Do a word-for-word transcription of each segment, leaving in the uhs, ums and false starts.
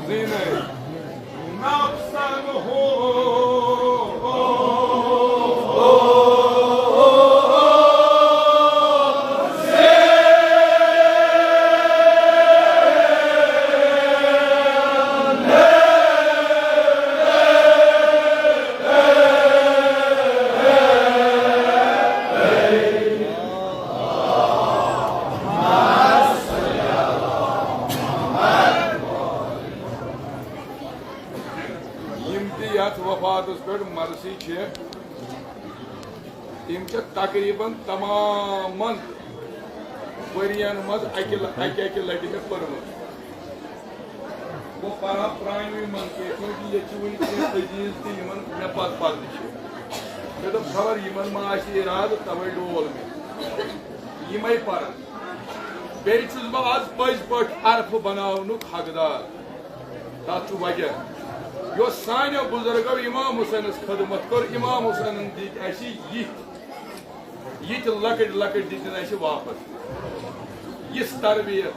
زینَے نفسَن ہو۔ یِم تہِ یَتھ وفاتَس پٮ۪ٹھ مرثی چھِ، تِم چھِ تقریباً تمامَن ؤرین منٛز اَکہِ لَ-، اَکہِ اَکہِ لَٹہِ مےٚ پٔرمٕژ۔ بہٕ پَرٕ ہا پرٛانہِ منٛز کینٛہہ، کیونکہِ ییٚتہِ چھِ وٕنہِ کینٛہہ عزیٖز تہِ یِمَن مےٚ پَتہٕ پَتہٕ چھِ۔ مےٚ دوٚپ، خبر یِمَن ما آسہِ اِرادٕ، تَوَے ڈول مےٚ۔ یِمَے پَرَن۔ بیٚیہِ چھُس بہٕ آز پٔزۍ پٲٹھۍ عرفہٕ بناونُک حقدار۔ تَتھ چھُ وجہ۔ یۄس سانیو بُزرگو امام حسینس خدمت کٔر، امام حسینن دِتۍ اَسہِ یِتھۍ، یِتھۍ لۄکٕٹۍ لۄکٕٹۍ دِتِن اَسہِ واپس۔ یِژھ تربیت،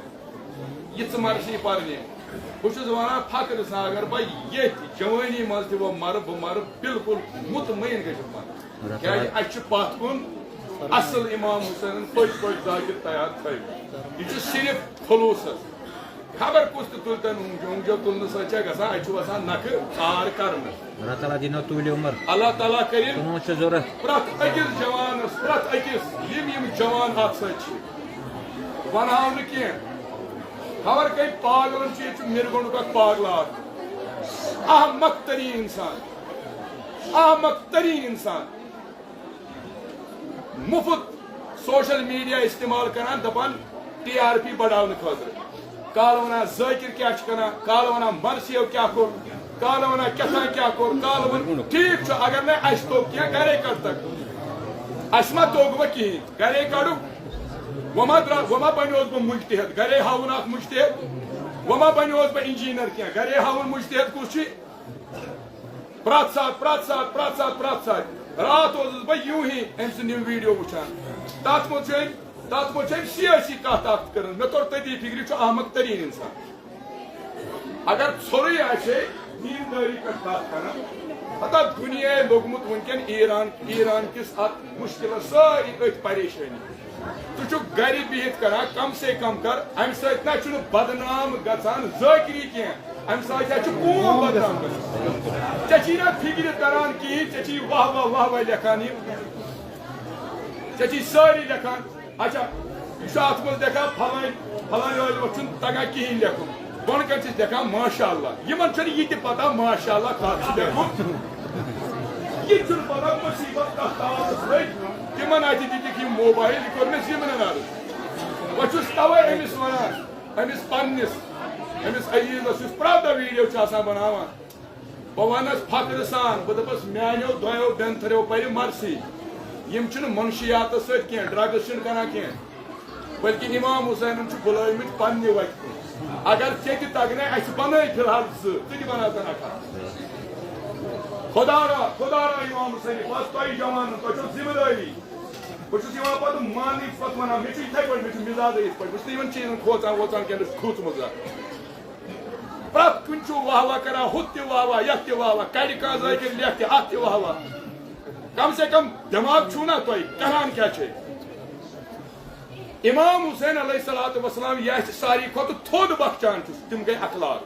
یِژھ مرثی پرنہِ۔ بہٕ چھُس وَنان فخر سان، اگر بہٕ ییٚتھۍ جوٲنی منٛز تہِ وۄنۍ مَرٕ، بہٕ مَرٕ بالکل مطمئن گٔژھِتھ مَرٕ۔ کیٛازِ اَسہِ چھُ پَتھ کُن اَصٕل امام حسینن پٔزۍ پٲٹھۍ ذاکر تیار تھٲومٕتۍ۔ یہِ چھُ صرف خلوصس۔ خبر کُس تہِ تُلہِ تَن اونٛگجہِ، اونٛگجو تُلنہٕ سۭتۍ چھےٚ گژھان، اَتہِ چھُ وَسان نَکھٕ آر کرنہٕ۔ اللہ تعالیٰ دِنو طوٗلہِ عمر۔ اللہ تعالیٰ کٔرِن تُہُنٛد چھُ ضوٚرَتھ۔ پرٛٮ۪تھ أکِس جوانَس، پرٛٮ۪تھ أکِس، یِم یِم جوان اَتھ سۭتۍ چھِ، وَنہٕ ہاو نہٕ کینٛہہ۔ خبر کٔمۍ پاگلَن چھُ، ییٚتہِ چھُ مِرگَنٛڈُک اَکھ پاگلا اَکھ۔ احمق تریٖن اِنسان۔ احمق تریٖن اِنسان۔ مُفت سوشل میڈیا استعمال کران، دپان ٹی آر پی بڑاونہٕ خٲطرٕ۔ کالہٕ ونان ذٲکر کیٛاہ چھُ کران، کالہٕ ونان مرثیو کیٛاہ کوٚر، کالہٕ ونان کیٛاہ تام کیٛاہ کوٚر، کالہٕ ون-، ٹھیٖک چھُ، اگر نہٕ اَسہِ توٚگ کینٛہہ، گرے کڑ تک۔ اَسہِ ما توٚگ وۄنۍ کِہیٖنۍ، گرے کڑُکھ۔ وۄنۍ ما درٛا-، وۄنۍ ما بنیوس بہٕ مُجتہد، گرے ہاوُن اکھ مُجتہد۔ وۄنۍ ما بنیوس بہٕ انجینئر کینٛہہ، گرے ہاوُن مُجتہد کُس چھُ۔ پرٛٮ۪تھ ساتہٕ، پرٛٮ۪تھ ساتہٕ، پرٛٮ۪تھ ساتہٕ، پرٛٮ۪تھ ساتہٕ۔ راتھ اوسُس بہٕ یوٗہی أمۍ سٕنٛدۍ یِم ویٖڈیو وٕچھان۔ تَتھ منٛز چھُ أمۍ، تَتھ منٛز چھُ أمۍ سیٲسی کَتھ اَکھ کٔرمٕژ۔ مےٚ توٚر تٔتی فِکرِ، یہِ چھُ احمق تریٖن اِنسان۔ اگر ژھوٚرُے آسہِ ہے دیٖندٲری پٮ۪ٹھ کَتھ کَران، ہتا دُنیا لوٚگمُت وٕنکٮ۪ن ایران، ایران کِس اَتھ مُشکِلَس سٲری أتھۍ پریشٲنی۔ ژٕ چھُکھ گرِ بِہِتھ کران، کم سے کم کر، امہِ سۭتۍ نہ چھُنہٕ بدنام گژھان ذٲکری کینٛہہ، امہِ سۭتۍ ہا چھُ قوم بدنام گژھان۔ ژےٚ چھی نہ فکرِ تران کِہیٖنۍ، ژےٚ چھی واہ واہ واہ واہ لیکھان یِم، ژےٚ چھی سٲری لیکھان۔ اچھا، یہِ چھُ اتھ منٛز لیکھان فلٲنۍ، فلٲنۍ عٲلمس چھُنہٕ تگان کِہیٖنۍ لیکھُن۔ بۄنہٕ کنہِ چھِس لیکھان ماشاء اللہ۔ یِمن چھُنہٕ یہِ تہِ پتہ ماشاء اللہ کتھ چھُ لیکھُن۔ یہِ تہِ چھُنہٕ پتہ مصیبت کتھ تاوس لٔگۍ۔ تِمن اتھِ دِتِکھ یِم موبایل، یہِ کوٚر مےٚ ذمہٕ دار۔ بہٕ چھُس توے أمِس ونان، أمِس پننِس، أمِس عزیزس یُس پرٛٮ۪تھ دۄہ ویڈیو چھُ آسان بناوان، بہٕ ونس فخرٕ سان، بہٕ دپس میانیو دۄیو بینتھریو پرِ مرثی۔ یِم چھِنہٕ منشیاتس سۭتۍ کینٛہہ، ڈرگس چھِنہٕ کران کینٛہہ۔ بلکہ امام حسینن چھُ بُلٲومٕتۍ پننہِ وتہِ کُن۔ اگر ژےٚ تہِ تگنے، اسہِ بنٲے فی الحال زٕ، ژٕ تہِ بناو تہٕ نکھا۔ خدا را، خدا را امام حسین، بس تۄہہِ جوانن، تۄہہِ چھو ذمہٕ دٲری۔ بہٕ چھُس یِوان پتہٕ ماننٕے، پتہٕ ونان، مےٚ چھُ یِتھے پٲٹھۍ، مےٚ چھُ مِزازٕے یِتھ پٲٹھۍ، بہٕ چھُس نہٕ یِمن چیٖزن کھوژان ووژان کینٛہہ، مےٚ چھُ کھوٗژمُت زانٛہہ۔ پرٛٮ۪تھ کُنہِ چھُ واہ واہ کران، ہُتھ تہِ واہ واہ، یتھ تہِ واہ واہ، کڑِ کانٛہہ ذٲکِر لیکھِ تہِ، اتھ تہِ واہ واہ۔ کم سے کم دٮ۪ماغ چھُو نا تۄہہِ، کران کیٛاہ چھِ؟ امام حسین علیہ الصلوۃ والسلام یہِ اَسہِ ساروی کھۄتہٕ تھوٚد بخچان چھُ، تِم گٔے اخلاق۔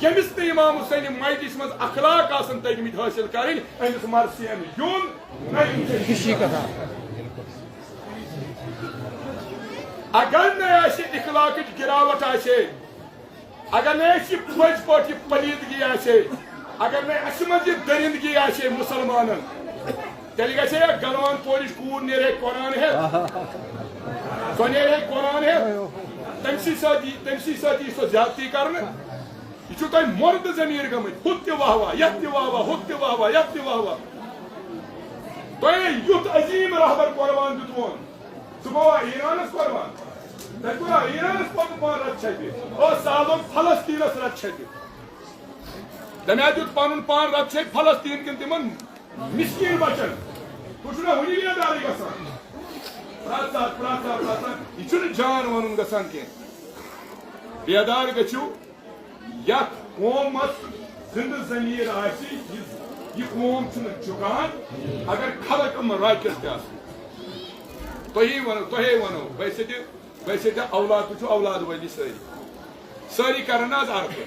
ییٚمِس نہٕ امام حسین مجلس منٛز اخلاق آسن تٔگمٕتۍ حٲصِل کرٕنۍ، أمِس مرثین یُن نہ یُن چھُ ہِشی کتھا۔ اگر نہٕ اَسہِ اخلاقٕچ گراوٹ آسہِ ہے، اگر نہٕ اَسہِ یہِ پٔزۍ پٲٹھۍ یہِ پلیٖدگی آسہِ ہے، اگر نہٕ اَسہِ منٛز یہِ دٔرِندگی آسہِ ہے مُسلمانن، تیٚلہِ گژھِ ہے اکھ گلوان پورِچ کوٗر نیرِ ہے قرآن ہٮ۪تھ۔ سۄ نیرِ ہے قرآن ہٮ۪تھ۔ تٔمۍ سٕے سۭتۍ یی، تٔمۍ سٕے سۭتۍ یی سۄ زیادتی کرنہٕ۔ یہِ چھُو تۄہہِ مُردٕ ضمیٖر گٔمٕتۍ۔ ہُتھ تہِ واہ واہ، یَتھ تہِ واہ واہ، ہُتھ تہِ واہ واہ، یَتھ تہِ واہ واہ۔ تۄہہِ یُتھ عظیٖم رہبر قربان دیُتوُن۔ سُہ گوٚوا ایرانس قربان؟ تۄہہِ کوٚرا ایرانس پنُن پان رتہٕ چھپہِ؟ او سہلُن فلسطینس رتہٕ چھپہِ۔ تٔمۍ ہا دیُت پنُن پان رتہٕ چھپہِ فلسطین کٮ۪ن تِمن مسکین بچن۔ تُہۍ چھِو نا وُنہِ بیدارٕے گژھان؟ پرٛٮ۪تھ ساتہٕ، پرٛٮ۪تھ ساتہٕ، پرٛٮ۪تھ ساتہٕ۔ یہِ چھُنہٕ جان ونُن گژھان کینٛہہ۔ بیدار گٔژھِو۔ یتھ قومس زندٕ ضمیر آسہِ، یہِ، یہِ قوم چھُنہٕ جُکان، اگر خلق یِم راکِس تہِ آسن۔ تۄہی ونو، تۄہے ونو، ویسے تہِ، ویسے تہِ اولاد، تُہۍ چھِو اولاد وٲلی سٲری۔ سٲری کرن نہٕ از عرفہٕ،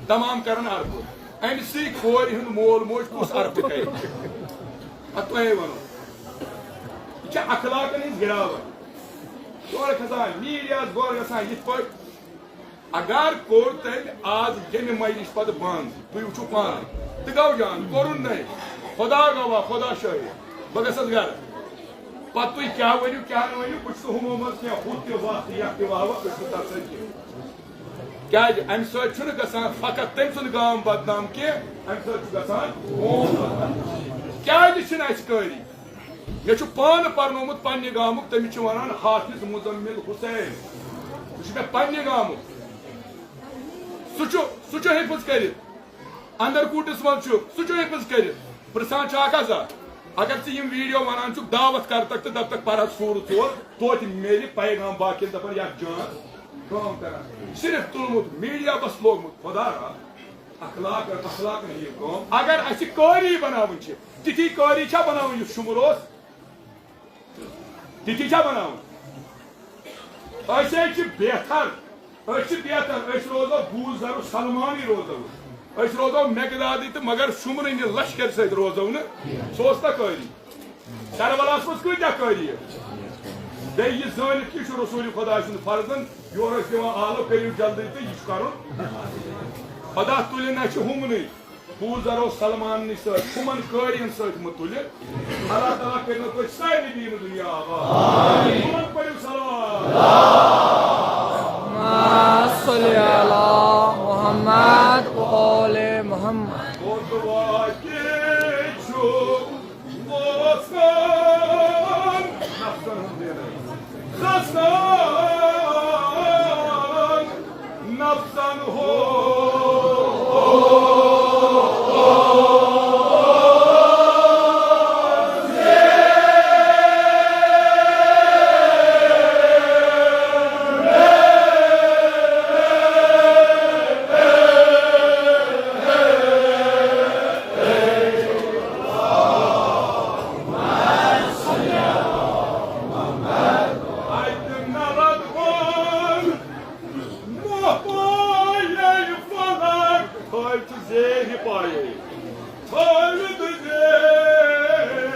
تمام کرن عرفہٕ۔ امہِ سۭتۍ کورِ ہُنٛد مول موج کُس عرفہٕ کرِ؟ اتھ تۄہے ونو۔ یہِ چھِ اخلاقن ہٕنٛز گراوٹ۔ یورٕ کھسان، میٖڈیاہس غور گژھان یِتھ پٲٹھۍ۔ اگر کوٚر تٔمۍ آز ییٚمہِ مجلِس پتہٕ بنٛد، تُہۍ وٕچھِو پانہٕ۔ تہٕ گوٚو جان، کوٚرُن نَے۔ خۄدا گواہ، خۄدا شٲہِد، بہٕ گژھس گرٕ۔ پتہٕ تُہۍ کیٛاہ ؤنِو، کیٛاہ نہٕ ؤنِو، بہٕ چھُس نہٕ ہُمو منٛز کینٛہہ، ہُہ تہِ وَتھ تہٕ یَتھ تہِ واہ واہ، بہٕ چھُس نہٕ تَتھ سۭتۍ کینٛہہ۔ کیٛازِ؟ اَمہِ سۭتۍ چھُنہٕ گژھان فقط تٔمۍ سُنٛد گام بدنام کینٛہہ، اَمہِ سۭتۍ چھُ گژھان قوم بدنام۔ کیٛازِ چھِنہٕ اَسہِ قٲری؟ مےٚ چھُ پانہٕ پرنومُت پننہِ گامُک، تٔمِس چھِ ونان حافظ مزمل حسین۔ سُہ چھُ مےٚ پننہِ گامُک۔ سُہ چھُ، سُہ چھُ حفظ کٔرِتھ۔ اندر کوٗٹس منٛز چھُ، سُہ چھُ حفظ کٔرِتھ۔ پرژھان چھُ اکھ ہسا، اگر ژٕ یِم ویڈیو ونان چھُکھ، دعوت کرتکھ تہٕ دپتکھ پرہس سورہ ژور، توتہِ میلہِ پیغام باقین دپان یتھ جان کٲم کران۔ صرف تُلمُت میٖڈیا بس لوگمُت، خۄدا را۔ اخلاق، اخلاق نہیں یہ قوم۔ اگر اسہِ قٲری بناوٕنۍ چھِ، تِتھی قٲری چھا بناوٕنۍ یُس شُمر اوس؟ تِتھی چھا بناوٕنۍ؟ أسۍ ہے چھِ بہتر، أسۍ چھِ بہتر، أسۍ روزو بوٗ زرو سلمانٕے روزو۔ أسۍ روزو مقدادٕے تہٕ مگر شُمرٕنہِ لشکر سۭتۍ روزو نہٕ۔ سُہ اوس نہ قٲری۔ کربلاہس منٛز کۭتیاہ قٲری ٲسۍ؟ بیٚیہِ یہِ زٲنِتھ کہِ یہِ چھُ رسول خۄداے سُنٛد فرزند، یورٕ ٲسۍ دِوان آلو، کٔرِو جلدی تہٕ یہِ چھُ کرُن۔ خۄدا تُلہِ نہ چھِ ہُمنٕے، بوٗ زرو سلماننٕے سۭتۍ، ہُمن قٲرین سۭتۍ مُتُلہِ۔ اللہ تعالیٰ کٔرِنو تُہۍ سارنٕے دیٖنہٕ دُنیا آباد۔ ہُمن پٔرِو صلوات۔ اللهم صل على محمد وآل محمد۔ اور دعا کے چھُ وۄتھان نفسن ہُنٛد دیٖنہٕ۔ نفسن ہو۔ اتہِ نہ رٹون موہ پایے فلک، تھٲوِتھ زیرِ پایے، تھٲوِتھ زیرِ۔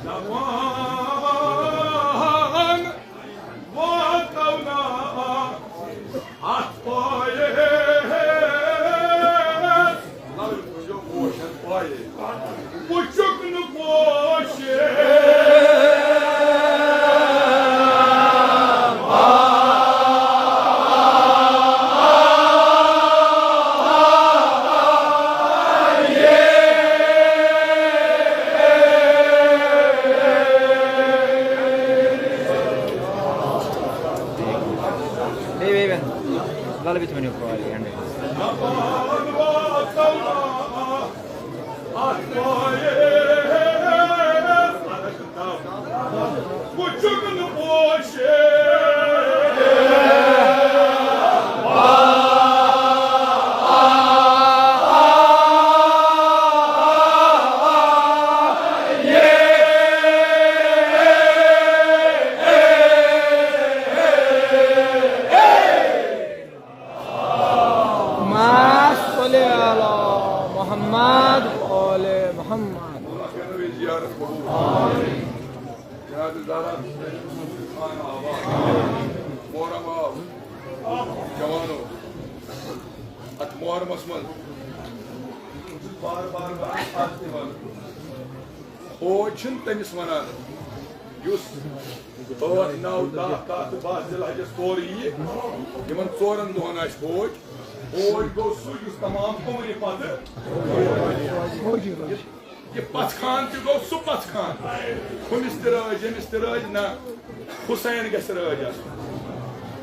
زمان واتونا اتھ پایس۔ لل وٕچھو پوشن پایے۔ وٕچھُکھ نہٕ پوشے۔ بیٚیہِ، بیٚیہِ، بیٚیہِ۔ لَلہٕ بیٚیہِ تھٲونو کال یہِ اَنٛڈٕ۔ وٕچھُکھ نہٕ پوشے۔ اللهم صل على محمد وآل محمد۔ جناب زہرا، محرم آو، جوانو، اتھ محرمس منٛز بار بار بار اتھ تہِ ونان۔ فوج چھِنہٕ تٔمِس وَنان، یُس ٲٹھ، نَو، دَہ، کَہہ تہٕ بَہہ ذی الحجس تورٕ یِیہِ، یِمن ژورن دۄہن آسہِ فوج۔ فوج گوٚو سُہ، یُس تمام عمرِ پتہٕ یہِ پژھ خان تہِ گوٚو سُہ پژھ خان۔ ہُمِس تہِ رٲج، ییٚمِس تہِ رٲج، نہ، حسین گژھِ رٲج آسُن،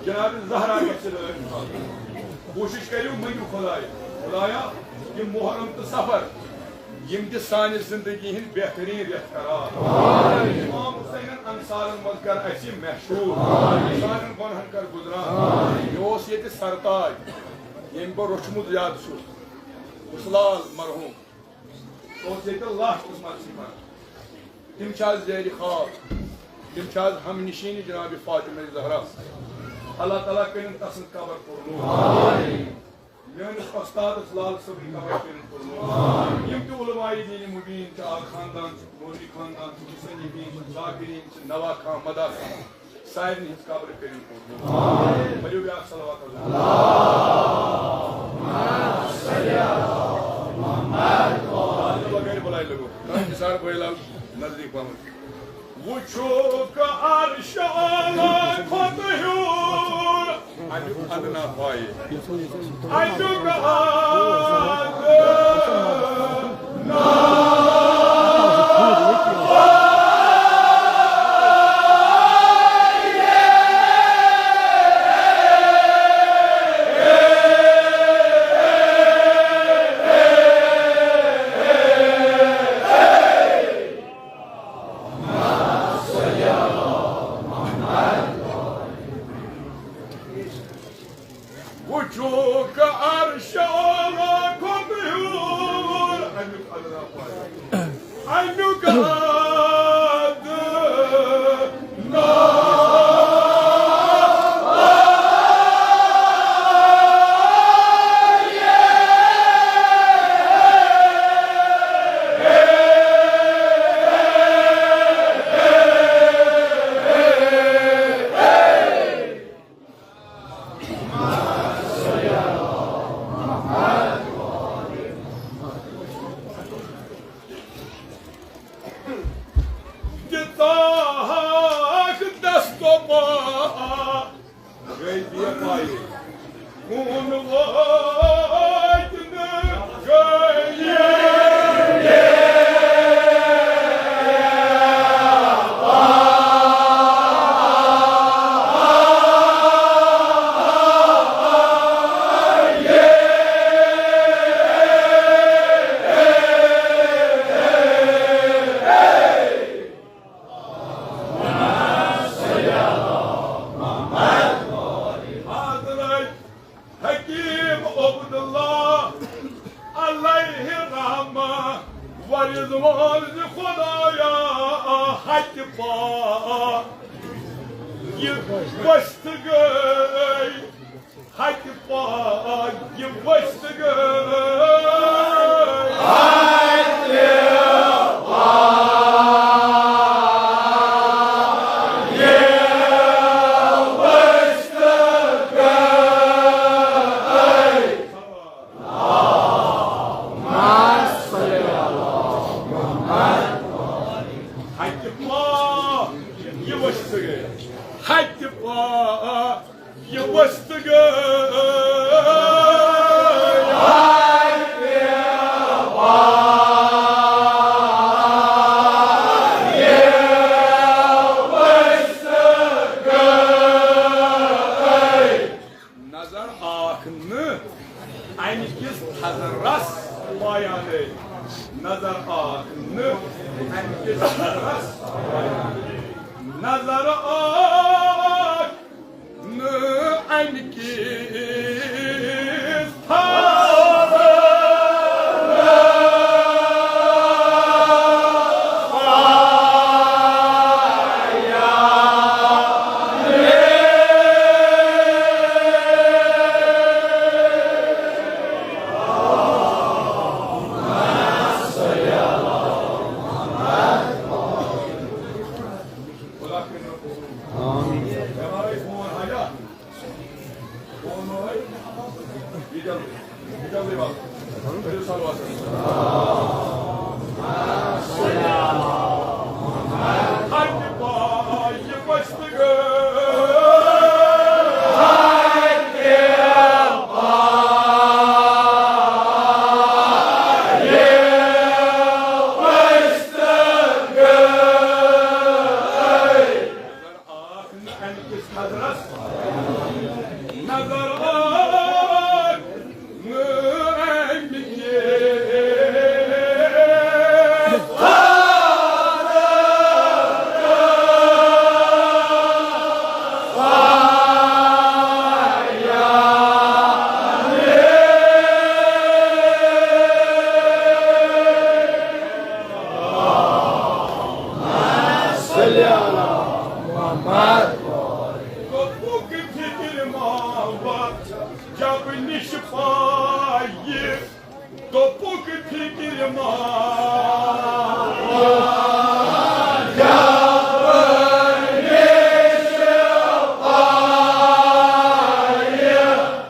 جناب زہرا گژھِ رٲج آسُن۔ کوٗشِش کٔرِو، مٔنگِو خۄدایَس، خۄدایا، یہِ محرم تہٕ صفر، یِم دِ سانہِ زندگی ہٕنٛدۍ بہتریٖن رٮ۪تھ قرار۔ امام حسینن انصارن منٛز کر اَسہِ یہِ محشوٗر، سانٮ۪ن گۄنہن کر گُزران۔ مےٚ اوس ییٚتہِ سرتاج، ییٚمۍ بہٕ روٚچھمُت زیادٕ چھُس، بُسلال مرحوٗم۔ اوس ییٚتہِ لَچھ قٕسمت صِفت۔ تِم چھِ آز زیرِ خاک۔ تِم چھِ آز ہم نشیٖنی جناب فاطمہ زہرا۔ اللہ تعالیٰ کٔرِن تسٕنٛز قبر پُرنوٗر۔ میٲنِس استادس لال صٲبٕنۍ قبر کٔرِن پُرنوٗر۔ یِم تہِ علماء دین مبین چھِ، آغا خاندان چھُ، مولوی خاندان چھُ، مصنفین چھِ، ذاکرین چھِ، نوا خان، مدا خان، سارنٕے ہٕنٛز قبرٕ کٔرِن پُرنوٗر۔ ؤلِو بیٛاکھ صلوات حضور۔ وٕچھُکھ عرش اعلیٰ کھۄتہٕ ہیوٚر، اَمیُک ادنا پایہِ۔ اَمیُک ادنا وٕچھُکھ عرش اعلیٰ کھۄتہٕ ہیوٚر، اَمیُک ادنا پایہِ۔ اَمیُک ادنا۔ دِژاکھ دستو پا، گٔے بے پایی۔ خوٗن وٲتۍ نہٕ گٔیہِ۔ حضرت حکیم عبداللہ علیہ رحمہ ورز وان زِ خدایا، ہتہِ پا یہِ ؤستھ گٔے، ہتہِ پا یہِ ؤستھ گٔے۔ ہتہِ پا یہِ ؤستھ گٔے۔ ہتہِ پا یہِ ؤستھ گٔے۔ نظر آکھ نہٕ اَمہِ کِس تھزرس پایانے۔ نظر آکھ نہٕ اَمہِ کِس تھزرس پایانے۔ نظر آکھ نہٕ اَمہِ کِس تھزرس۔ پایہِ، دوٚپُکھ فِکرِ ما۔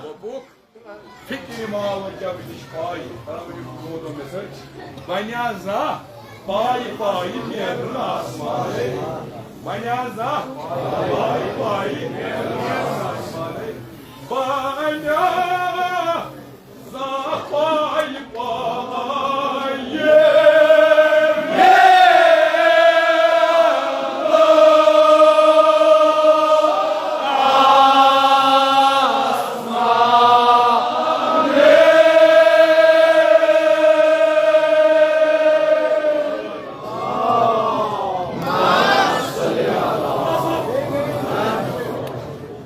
دوٚپُکھ فِکرِ ما وجب نِش پایہِ، تَوَے ووٚن مےٚ سۭتۍ۔ وۄنۍ آز زانٛہہ پایہِ پایہِ نیرُن آسمانَے۔ وۄنۍ آز زانٛہہ پایہِ پایہِ نیرُن آسمانَے۔ وۄنۍ آز زانٛہہ پایہِ پایہِ۔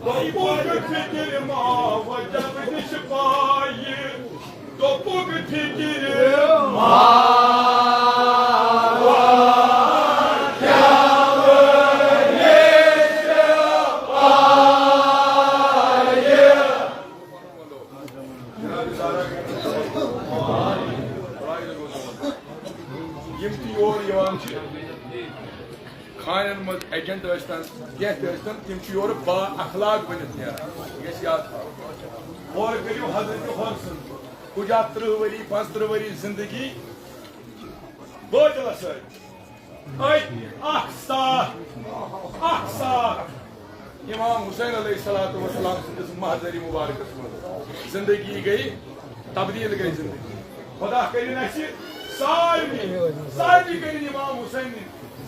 دوٚپُکھ فِکرِ ما وجب نِش پایہِ، دوٚپُکھ فِکرِ ما۔ یِم تہِ یور یِوان چھِ، خانٮ۪ن منٛز ایجنٹ ٲسۍتن، کینٛہہ تہِ ٲسۍتن، تِم چھِ یورٕ با اخلاق بٔنِتھ نیران۔ یہِ گژھِ یاد تھاوُن۔ غور کٔرِو حضرت حر سٕنٛز کُجا ترٕٛہ ؤری، پانٛژترٕٛہ ؤری زندگی بٲطلس سۭتۍ۔ أتۍ اکھ ساتھ، اکھ ساتھ امام حسین علیہ الصلوۃ والسلام سٕنٛدِس محضرِ مبارکس منٛز زندگی گٔے تبدیل، گٔے زندگی۔ خدا کٔرِن اَسہِ سارنٕے، سارنٕے کٔرِن امام حسین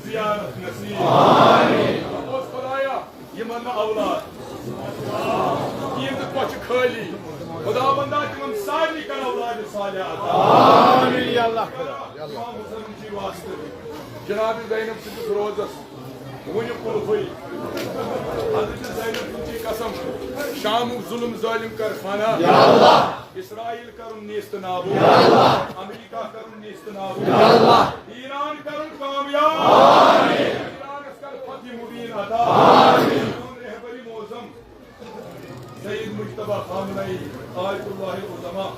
زیارت نصیب۔ آمین۔ دوٚپُس خدایا، یِمن نہٕ اولاد، یِم نہٕ کۄچھِ خٲلی، خداوندا، تِمن سارنٕے کر اولاد صالحہ عطا۔ آمین یا اللہ۔ امام حسین جی واسطہٕ، جناب زینب سٕنٛدِس روزس وُنہِ قلفٕے۔ حضرت زینب سٕنٛدِ قسم، شامُک ظلم ظٲلم کر فنا۔ یا اللہ۔ اسرائیل کرُن نیست نابود۔ یا اللہ۔ امریکہ کرُن نیست نابود۔ یا اللہ۔ ایران کرُن کامیاب۔ آمین۔ ایرانس کر فتح مبین عطا۔ آمین۔ میون رہبر معظم سید مجتبیٰ خامنہ ای، آیت اللہ العظمیٰ،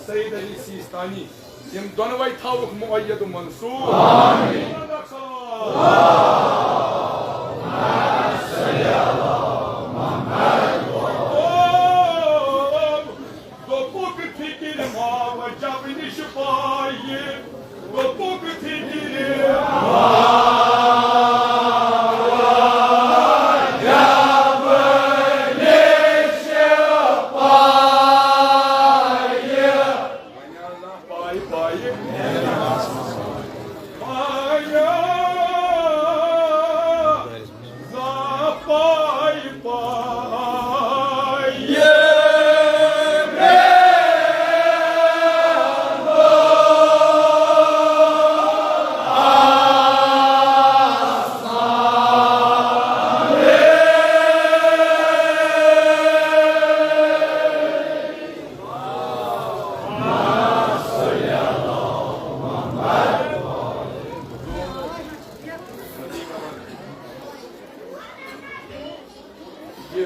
سید علی سیستانی، یِم دۄنوَے تھاوُکھ مؤید و منصور۔ آمین۔ دوٚپُکھ فِکرِ ما وجب نِش پایہِ، دوٚپُکھ فِکرِ ما وجب نِش پایہِ۔ پایہِ، پایہِ۔ پایہِ۔ یہِ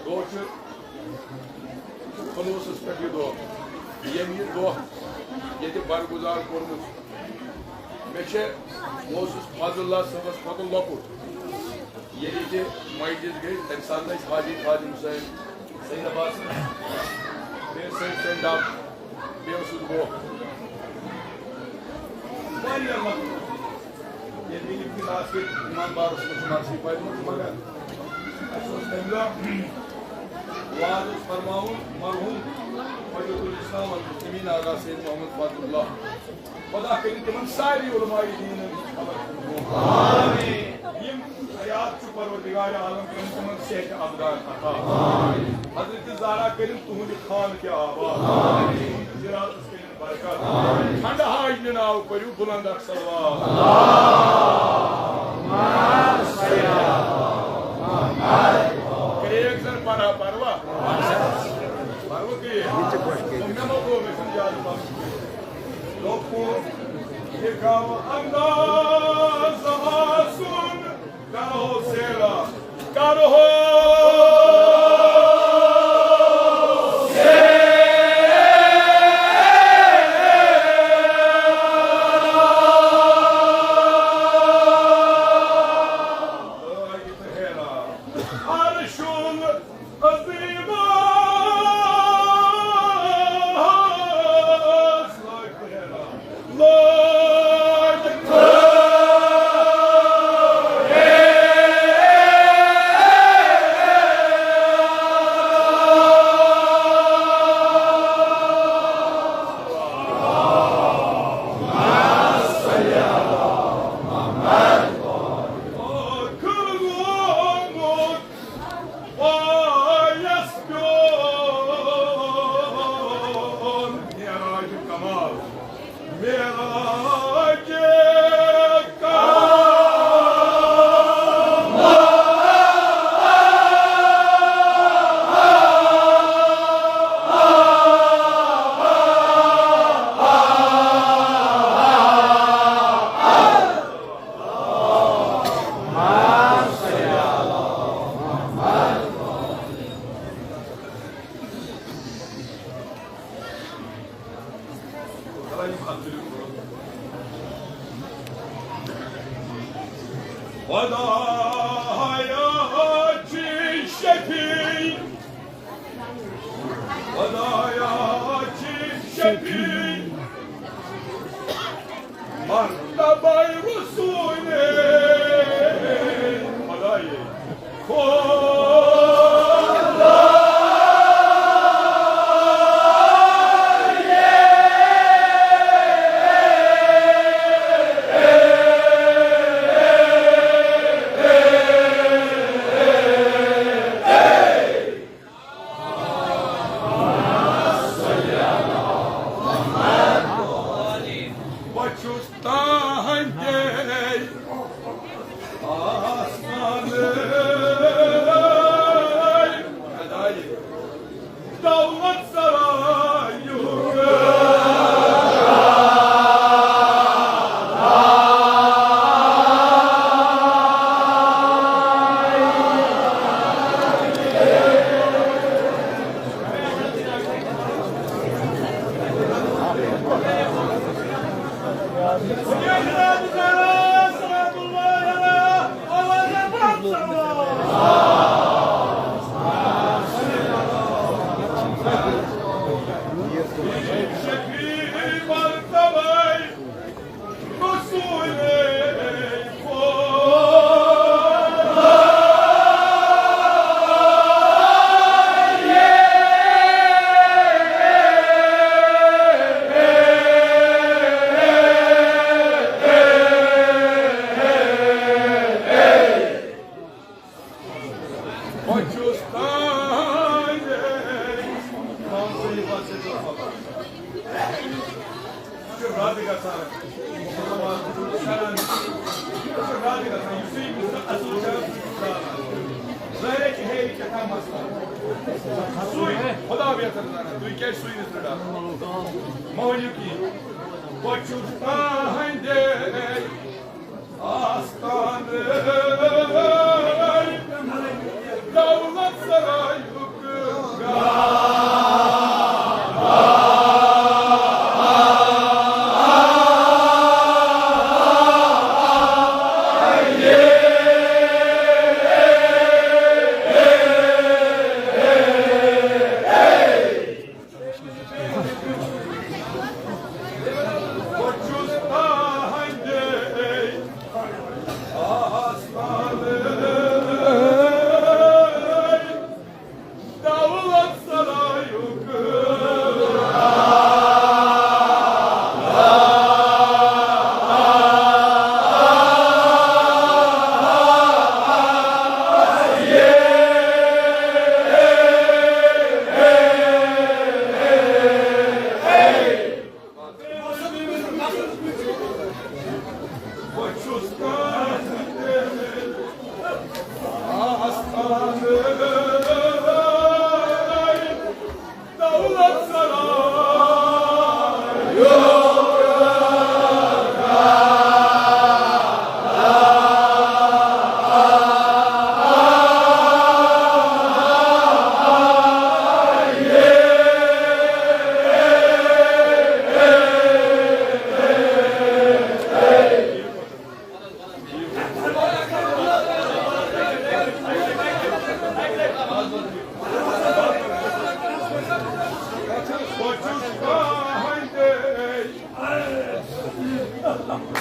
دۄہ چھُ خلوصس پٮ۪ٹھ یہِ دۄہ، ییٚمۍ یہِ دۄہ ییٚتہِ برگزار کوٚرمُت۔ مےٚ چھےٚ، بہٕ اوسُس فضل اللہ صٲبس کھۄتہٕ لۄکُٹ۔ ییٚلہِ ییٚتہِ مجلس گٔے، تَمہِ ساتہٕ ٲسۍ حاجی خادم حسین، سید عباس، بیٚیہِ سید سید ڈب، بیٚیہِ اوسُس بہٕ۔ واریاہ لۄکُٹ۔ ییٚلہِ مےٚ یہِ کلاس ییٚتہِ امام بارس منٛز چھِ مرثی پرِمٕژ، مگر اَسہِ اوس تَمہِ دۄہ واز اوس فرماوُن مرحوم حجت الاسلام والمسلمین آغا سید محمد فضل اللہ۔ خدا کٔرِن تِمن سارنٕے علماء دیٖنن خبر۔ آمین۔ یِم حیات چھُ، پروردگار عالم کٔرِن تِمن صحت ابدان عطا۔ آمین۔ حضرت زہرا کٔرِن تُہُنٛد خانہٕ تہِ آباد۔ آمین۔ تُہُنٛد زِراتس کٔرِن برکت۔ آمین۔ ٹھنڈٕ حاجنہِ ناو پٔرِو بُلند اکھ صلوات۔ کرٛیک زن پرا پروا۔ پروا کرٛیک۔ مےٚ ما گوٚو، مےٚ چھُنہٕ زیادٕ پَرُن۔ دوٚپُن، یہِ گوٚو انداز آسُن، کرہو سیرا، کرہو سیرا۔ خدایا چی شفیع، خدایا چی شفیع، مرتبہ رسول خدای. بہٕ چھُس تہنٛدے آستانٕے، دولت سرایُک. چھُ رد گژھان، کران، یہِ چھُ رد گژھان، یُس یہِ اصل چھُ، ظٲہرے چھُ ہے یہِ کیٛاہ تام مسلہٕ. سُے خدا بہتر زانان، تُہۍ کیٛازِ سُے نہٕ رٹان؟ مہٕ ؤنِو کِہیٖنۍ. بہٕ چھُس تُہنٛدے آستانہٕ دولت سرایُک گاہ.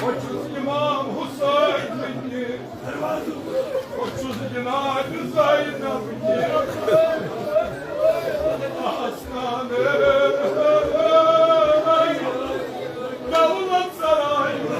بہٕ چھُس اِمام حُسین، بہٕ چھُس جناب زینب، آستانہٕ دولت سرایُک.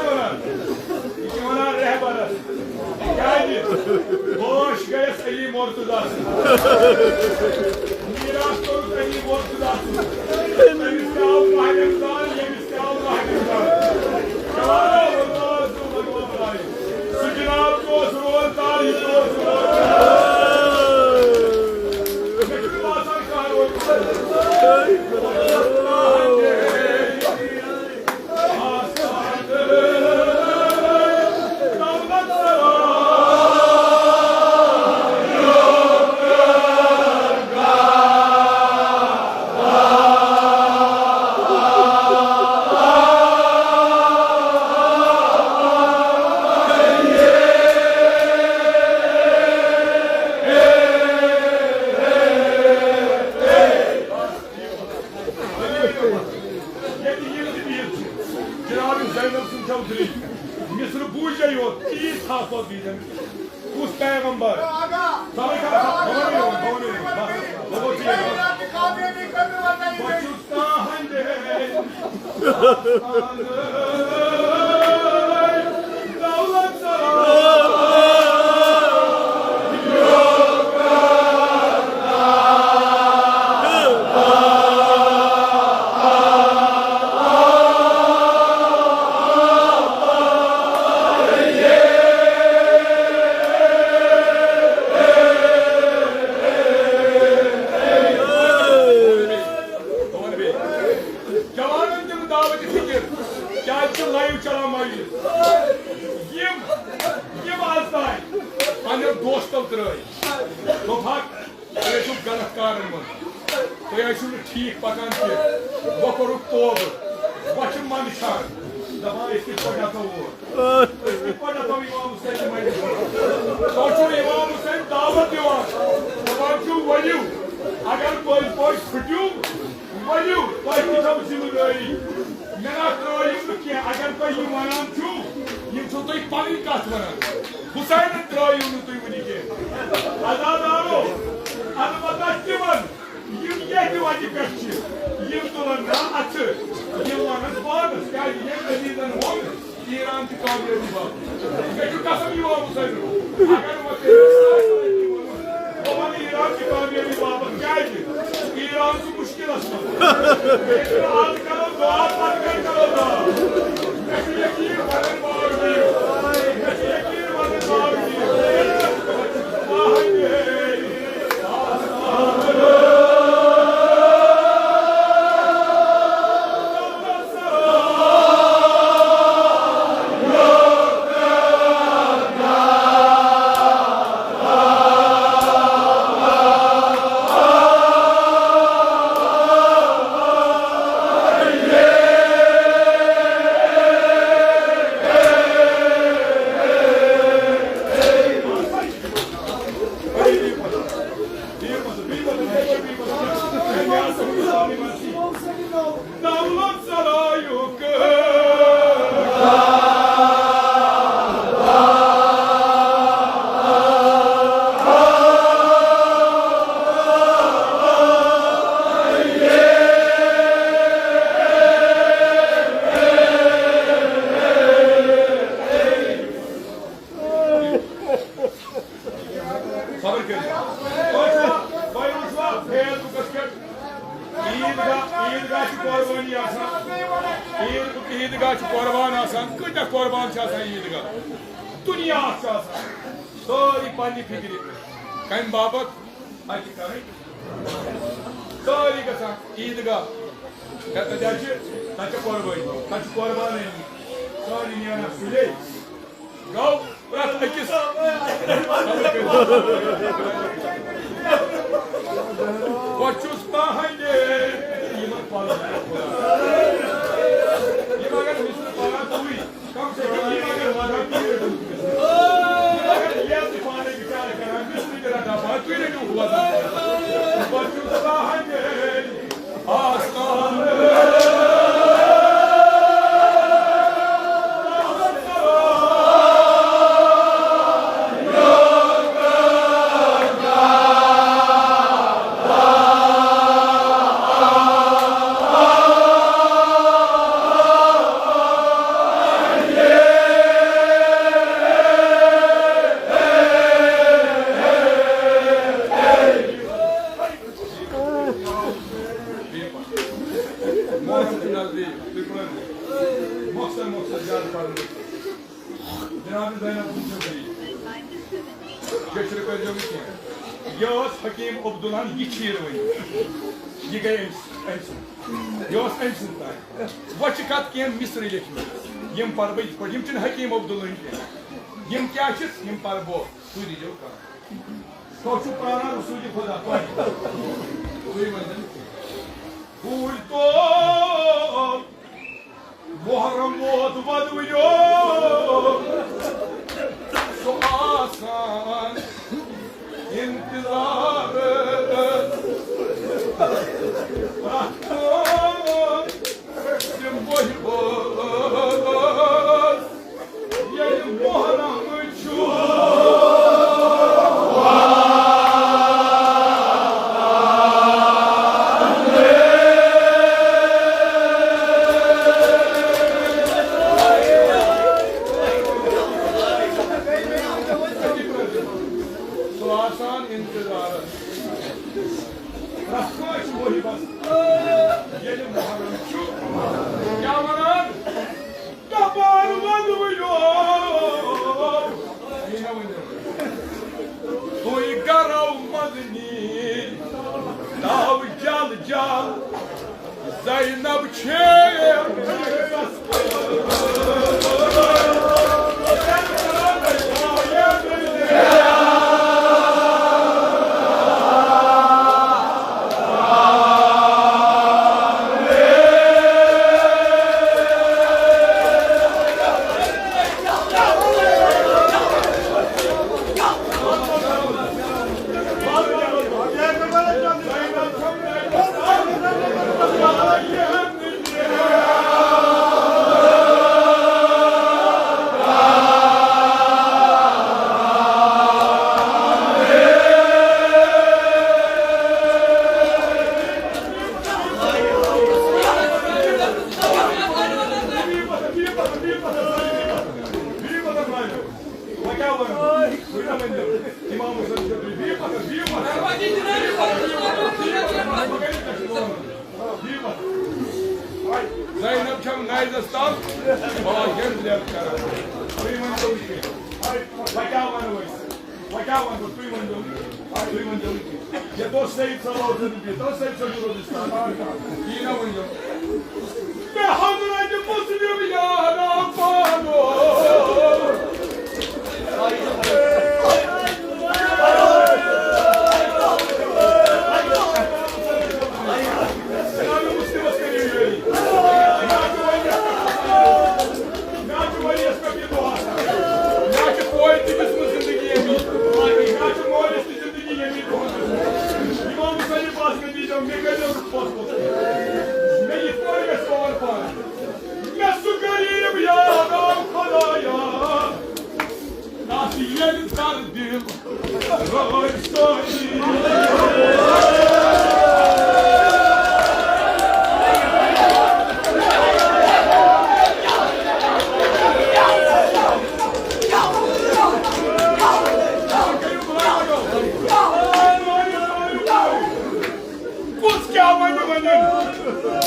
یہِ چھِ وَنان رہبرس۔ کیٛازِ؟ بٲش گٔیَس علی مرتضیٰ سٕنٛز۔ میٖراث کوٚرُکھ علی مرتضیٰ سٕنٛز۔ تٔمِس تہِ آو ماہِ رمضان، ییٚمِس تہِ آو ماہِ رمضان۔ سُہ جناب تہِ اوس روزدار، یہِ تہِ اوس روزدار۔ مےٚ چھُنہٕ باسان کانٛہہ روزِ۔ ییٚتہِ یِم تہِ بِہِتھ چھِ، جناب زینب سٕنٛدۍ چودھری، مصرٕ بوٗزے یوت، تیٖتۍ خاص خاص بِہِتھ۔ کُس پیغمبر؟ سلام علیکم، بہٕ وَنہٕ یِمَن، بہٕ وَنہٕ یِمَن۔ بس، بہٕ گوٚو ٹھیٖک۔ بہٕ چھُس تُہٕنٛدِ دولت سلام۔ جوانن دِمہٕ دعوت فکر، کیازِ چھِ لایو چلان مجلس۔ یِم، یِم آز تام پننٮ۪ن دوستو ترٲے۔ دوٚپہَکھ، تُہۍ ٲسِو غلط کارن منٛز، تُہۍ ٲسِو نہٕ ٹھیٖک پکان کینٛہہ۔ وۄنۍ کوٚرُکھ توبہٕ، وۄنۍ چھِ منٛدچھان، دپان، أسۍ کِتھ پٲٹھۍ اژو اور؟ أسۍ کِتھ پٲٹھۍ اژو امام حسین مجلس منٛز؟ تۄہہِ چھُو امام حسین دعوت دِوان، دپان چھُو، ؤلِو، اگر پٔزۍ پٲٹھۍ پھٕٹِو، ؤلِو، تۄہہِ تہِ چھو ذمہٕ دٲری۔ مےٚ نہ ترٲیِو نہٕ کینٛہہ، اگر تۄہہِ یِم ونان چھُو، یِم چھِو تۄہہِ پنٕنۍ کتھ ونان۔ حسینن ترٲیِو نہٕ تُہۍ وُنہِ کینٛہہ۔ عزادارو، البتہ تِمن، یِم ییٚتہِ وتہِ پٮ۪ٹھ چھِ، یِم تُلن نہ اتھٕ، یِم ونن پانس، کیازِ ییٚمۍ عزیزن ووٚن، ایران چہِ کامیٲبی باپتھ۔ مےٚ چھُ قسم یِوان حسینُک۔ اگر وۄنۍ تٔمِس آسہِ نہٕ تہِ ووٚنمُت، بہٕ وَنہٕ ایران چہِ کامیٲبی باپتھ۔ کیٛازِ؟ ایران چھُ مُشکِلس منٛز۔ ییٚلہِ نہٕ آز کرو دعا، پتہٕ کَتہِ کرو دعا؟ مےٚ چھُ یقیٖن وَنَن باغ دِیِو۔ مےٚ چھُ یقیٖن وَنَن باغ دِیِو۔ واہ ہے۔ صبر کٔرِو۔ تۄہہِ چھُوا، تۄہہِ وٕچھوا Facebookس پٮ۪ٹھ عیٖد گاہ، عیٖد گاہ چھِ قۄربٲنی آسان۔ عیٖد، عیٖد گاہ چھِ قۄربان آسان۔ کۭتیٛاہ قۄربان چھِ آسان عیٖد گاہ؟ دُنیاہَس چھُ آسان۔ سٲری پنٛنہِ فِکرِ۔ کَمہِ باپتھ؟ اَتہِ چھِ کَرٕنۍ۔ سٲری گژھان عیٖد گاہ۔ تَتہِ چھِ، تَتہِ چھِ قۄربٲنی۔ تَتہِ چھِ قۄربان أنمٕتۍ۔ سٲری نیران سُلے۔ گوٚو پرٛٮ۪تھ أکِس۔ بہٕ چھُس تُہنٛدِ یِمن پلن۔ یِم اگر مِثلہٕ پران تُہۍ، کم سے کم یِم اگر وَنان تُہۍ رٔٹِو۔ یِم اگر یِم تہِ پانے بِچارٕ کران، مِثلہٕ تہِ رٹان پانے، تُہۍ رٔٹِو وَنان۔ بہٕ چھُس تُہنٛدِ زیادٕ پَرُن۔ جناب زینب، وٕچھِو تُہۍ۔ کٲشِر کٔرۍزیو نہٕ کینٛہہ۔ یہِ ٲس حکیٖم عبداللہَن یہِ چیٖر ؤنِتھ۔ یہِ گٔے أمۍ س-، أمۍ سٕنٛز۔ یہِ اوس أمۍ سٕنٛز تام۔ وۄنۍ چھِ کَتھ کینٛہہ مِصرٕ لیکھمٕتۍ۔ یِم پَرٕ بہٕ یِتھ پٲٹھۍ۔ یِم چھِنہٕ حکیٖم عبداللہٕنۍ کینٛہہ۔ یِم کیٛاہ چھِ؟ یِم پَرٕ بہٕ۔ تُہۍ دیٖزیو کَتھ۔ تۄہہِ چھُو پرٛاران رسوٗلِ خۄدا، تۄہہِ۔ تُہۍ ؤنِو۔ بوٗزۍ تو محرم ووت ودوٕنیو، سُہ آسان انتظار۔ پرٛٮ۪تھ کٲنٛسہِ محبت ییٚلہِ محرم چھُ۔ سُہ آسان انتظارس۔ پرٛٮ۪تھ کٲنٛسہِ محبس ییٚلہِ محرم چھُ، کیٛاہ وَنان؟ دَپان وَنہٕ وٕنیو، یہِ نہ ؤنِو۔ تُہۍ گرو مدنی، تاو جل جل، زینب چھے۔ زینب چھم نایزس تل، باغن لٮ۪ت کران۔ تُہۍ ؤنۍ تو کینٛہہ۔ وۄنۍ کیٛاہ وَنو أسۍ؟ وۄنۍ کیٛاہ وَنو؟ تُہۍ ؤنۍ تو۔ تُہۍ ؤنۍ تو کینٛہہ۔ ییٚتہِ اوس سید صٲب اوس نہٕ بیٚیہِ، تَوَے سید صٲب روٗد اِسلام۔ یی نہ ؤنۍ تو۔ مےٚ حضرت مسلم یارا پانو۔ مےٚ سُہ غریٖب یار آو خۄدایا، تَس ییٚلہِ زَر دِل رٲوۍ سٲری۔ کُس کیٛاہ وَنہِ وۄنۍ؟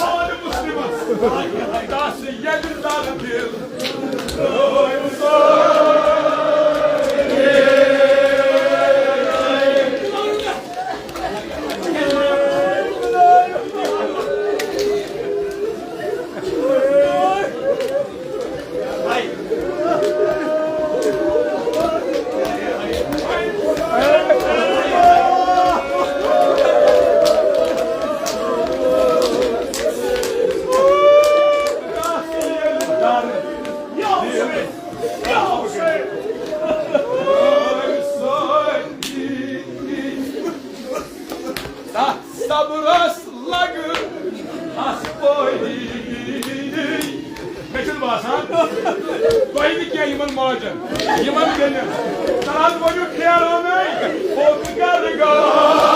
All Muslims. تَس ییٚلہِ زَر دِل۔ تَتھ صبرس لگہٕ ہس پٲری۔ مےٚ چھُنہٕ باسان، تۄہہِ نہٕ کینٛہہ، یِمن ماجن، یِمن بیٚنٮ۪ن۔ تَلہٕ حظ ؤنِو پھیرانٕے، اوٚت گرٕ گاہ۔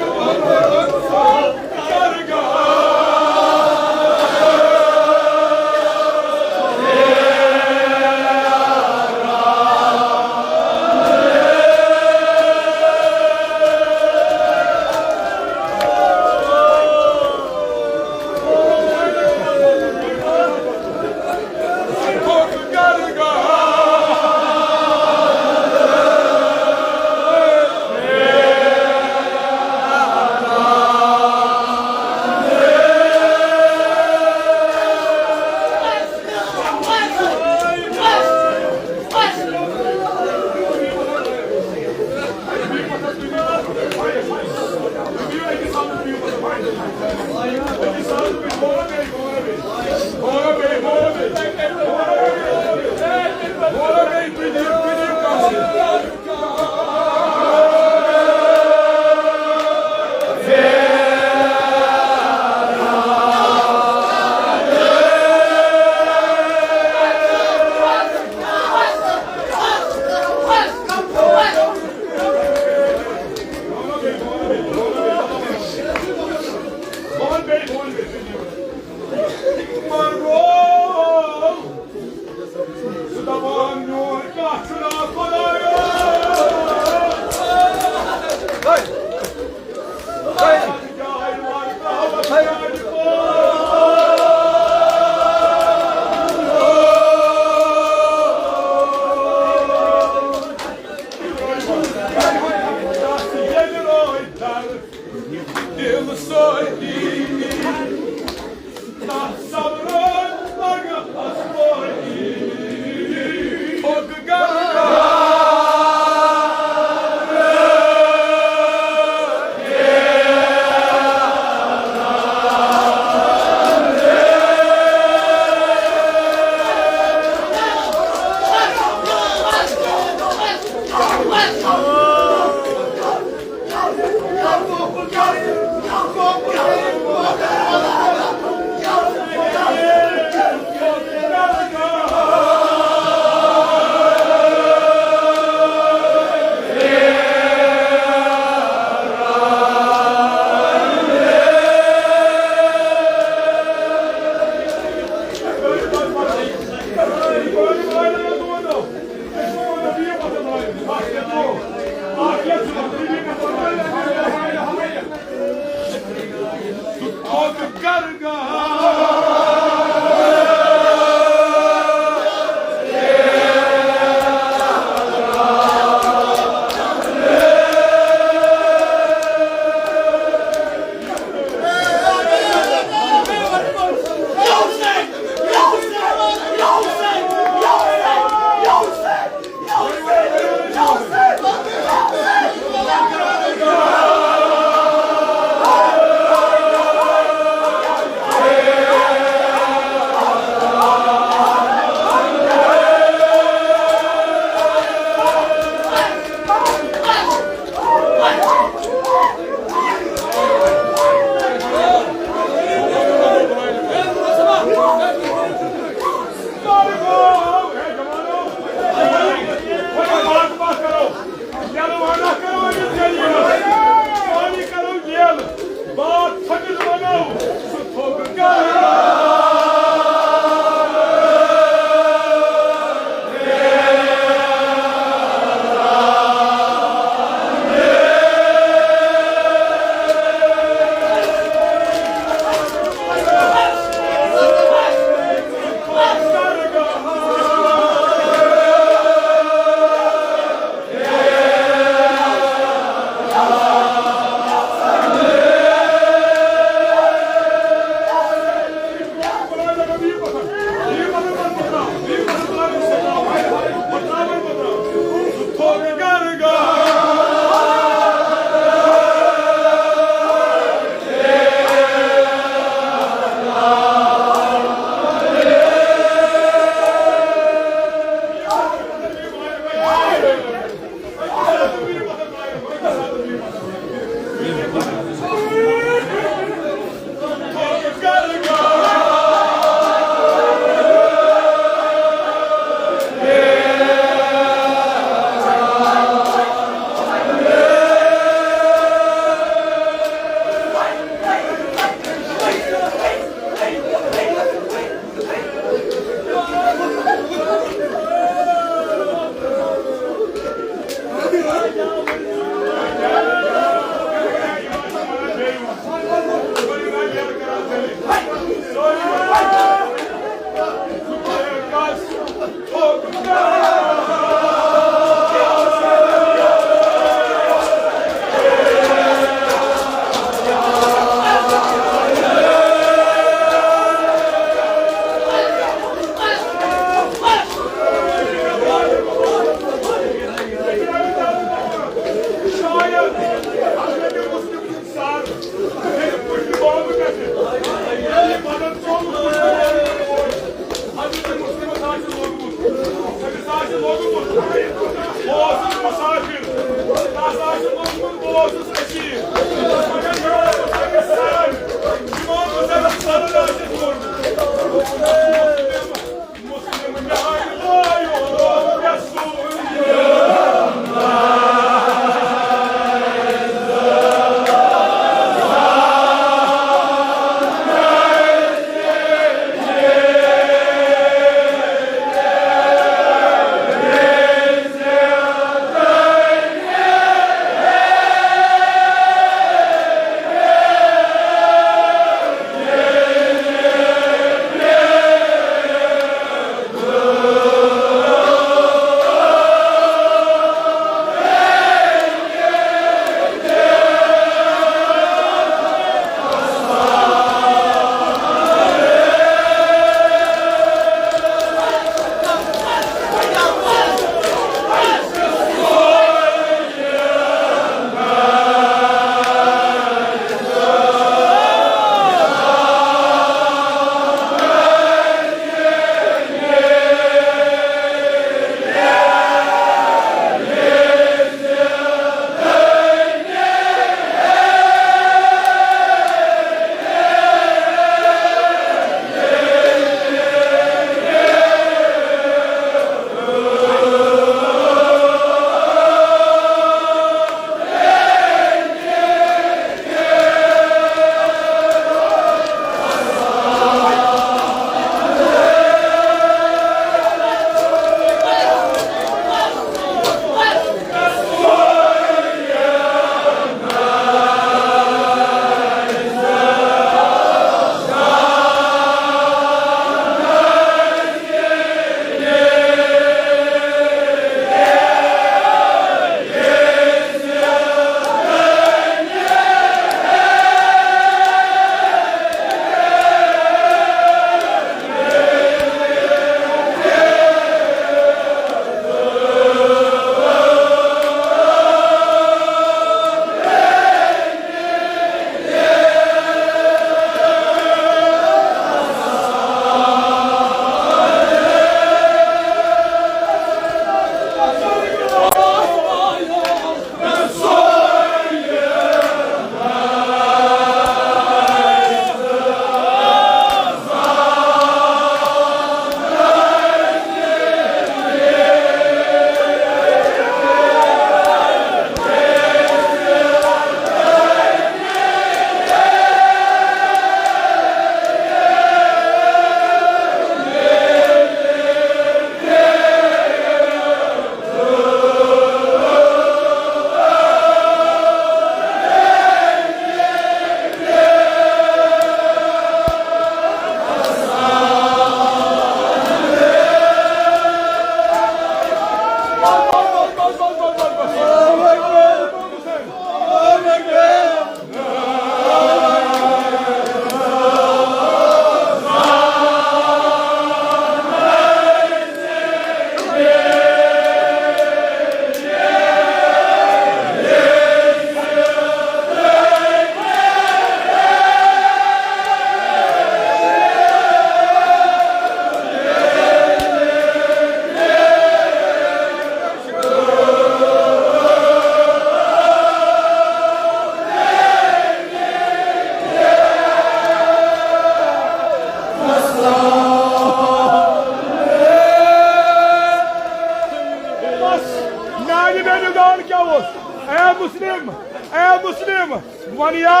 مسلم، اے مسلم، بہٕ وَنہٕ یا،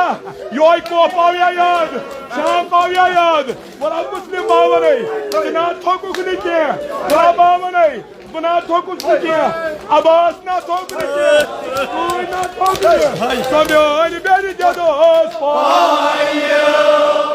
یہوے کوہ پاو یا یاد، شام پاو یا یاد، وَلہٕ مسلم بہٕ وَنَے، ژٕ نہ تھوٚکُکھ نہٕ کینٛہہ، وَلہٕ بہٕ وَنَے، بہٕ نہ تھوٚکُکھ نہٕ کینٛہہ، عباس نہ تھوٚک نہٕ کینٛہہ، ژٕے نہ تھوٚک نہٕ کینٛہہ، سۄ میٲنۍ بیٚنہِ تہِ دۄہَس پاے۔